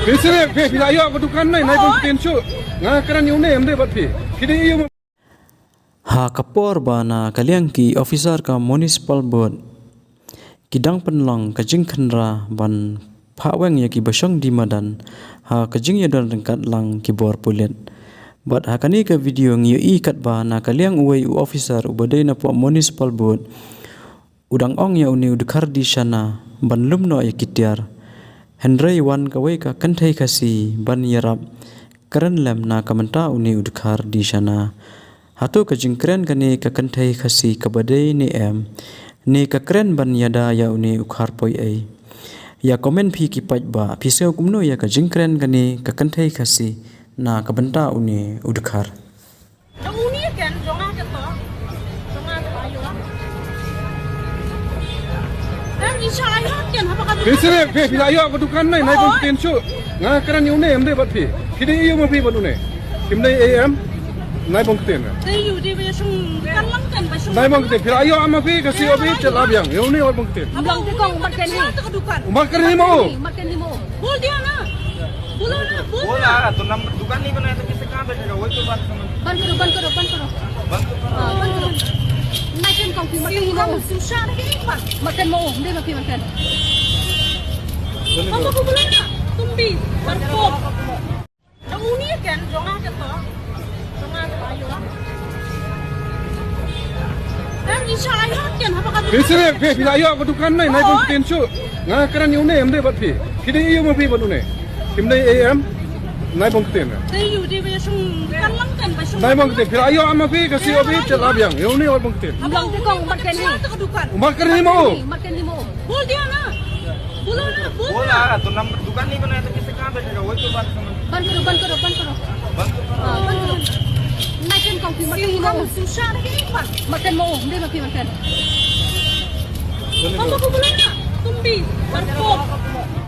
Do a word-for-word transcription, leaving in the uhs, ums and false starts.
Phi sngewbha, phi la ïoh ka dukan ne, nai bang ktien shuh. Nga kren ïa une, em dei bad phi. Phi dei ïa u. Ha ka por ba na ka liang ki officer ka Municipal Board ki dang pynlong ka jingkhynra ban phah weng ïa ki ba shong die madan ha ka jingïadon ryngkat lang ki bor pulit. Bad ha kane ka video ngi ïohi katba na ka liang uwei u officer uba dei na poh Municipal Board u dang ong ïa une u dkhar die shana ban lum noh ïa ki tiar. Hynrei wan kawei ka kynthei Khasi ban ïarap kren lem na ka bynta une u dkhar die shana. Hato ka jingkren kane ka kynthei Khasi kaba dei ne em? Ne ka kren ban ïada ïa une u dkhar poi ei? Ïa comment phi ki paidbah, phi sngew kumno ïa ka jingkren kane ka kynthei Khasi na ka bynta une u dkhar? Phi sngewbha, phi la ïoh ka dukan ne, nai bang ktien shuh. Nga kren ïa une, em dei bad phi. Phi dei ïa u ma phi bad une. Kim dei A M. Nai bang ktien. Nai bang ktien, phi la ïoh ma phi ka C O B, chet la biang. Ïa une wat bang ktien. Mat kren hi mo. Mat kren hi mo. बोल दिया ना, बोलो ना, बोल बोला, तो नंबर दुकान नहीं बनाया तो किससे कहाँ बैठेगा? वही तो बात समझ। बंद करो, बंद करो, बंद करो। बंद करो। हाँ, बंद करो। Makan kau pi, makan mo. Susah lagi ni, Pak. Makan mo, hindi makan, makan. Apa aku bilang na? Tumbi, parpok. Jong uni kan, jong aku tu. Jong aku ayo. Phi sngewbha, phi la ïoh ka dukan ne, nai bang ktien shuh. Nga kren ïa une, em dei bad phi. Phi dei ïa u ma phi bad une. Kim dei A M. Nai bang ktien. Nai bang ktien. Phi la ïoh ma phi ka C O B, chet la biang. Ïa une wat bang ktien. Mat kren hi mo. Mat kren hi mo. बोल दिया ना, बोलो ना, बोल बोला, तो नंबर दुकान नहीं बनाया तो किससे कहाँ बैठेगा? वही तो बात समझ। बंद करो, बंद करो, बंद करो। बंद करो। हाँ, बंद करो। Makan kau pi, makan mo. Susah lagi ni, Pak. Makan mo, hindi makan, makan. Apa aku bilang na? Tumbi, parpok.